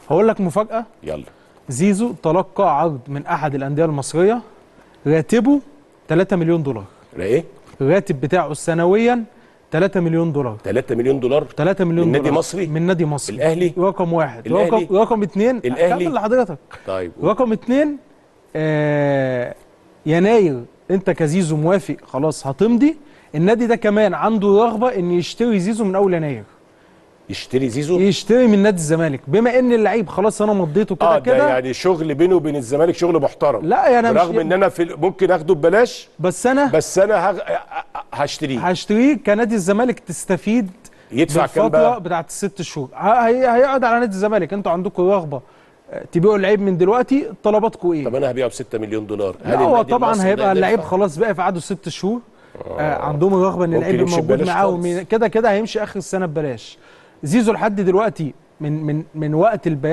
هقول لك مفاجاة. يلا. زيزو تلقى عرض من احد الاندية المصرية، راتبه 3 مليون دولار. ايه؟ الراتب بتاعه سنويا 3 مليون دولار. 3 مليون دولار؟ 3 مليون من دولار نادي مصري؟ من نادي مصري. الاهلي؟ رقم واحد. الأهلي؟ رقم اثنين. الاهلي؟ كمل لحضرتك. طيب. رقم اثنين، يناير انت كزيزو موافق خلاص هتمضي. النادي ده كمان عنده رغبة ان يشتري زيزو من اول يناير. يشتري زيزو؟ يشتري من نادي الزمالك، بما ان اللعيب خلاص انا مضيته كده كده. يعني شغل بينه وبين الزمالك شغل محترم. لا يعني انا رغم ان انا في ممكن اخده ببلاش، بس انا هشتريه. هشتريه كنادي الزمالك تستفيد. يدفع كام بقى؟ الفترة بتاعت الست شهور هيقعد على نادي الزمالك. انتوا عندكم رغبة تبيعوا اللعيب من دلوقتي، طلباتكم ايه؟ طب انا هبيعه ب 6 مليون دولار. هل هو طبعا هيبقى اللعيب خلاص بقى في عقده 6 شهور. عندهم الرغبة ان اللعيب الموجود معاهم كده كده هيمشي اخر السنة ببلاش. زيزو لحد دلوقتي من وقت البيان